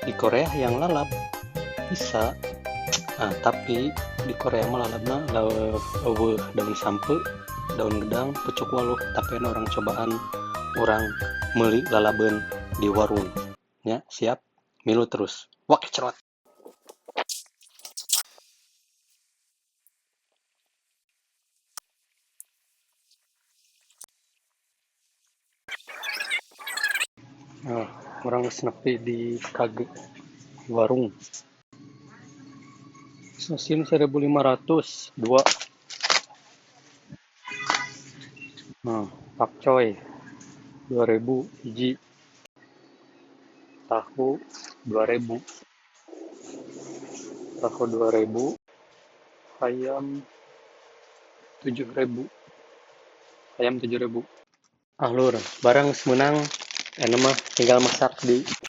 Di Korea yang lalap bisa. Nah, tapi di Korea mah lalapna eueuh daun sampeu, daun gedang, pucuk waluh, tapi urang cobaan urang meuli lalabeun di warung. Ya, siap? Milu terus. Wak cerot. Nah, urang geus nepi di kage warung. Sosin 1500 dua. Nah, pakcoy 2000 hiji. Tahu 2000. Tahu 2000. Ayam 7000. Ayam 7000. Ah lur, barang geus meunang, enak mah tinggal masak di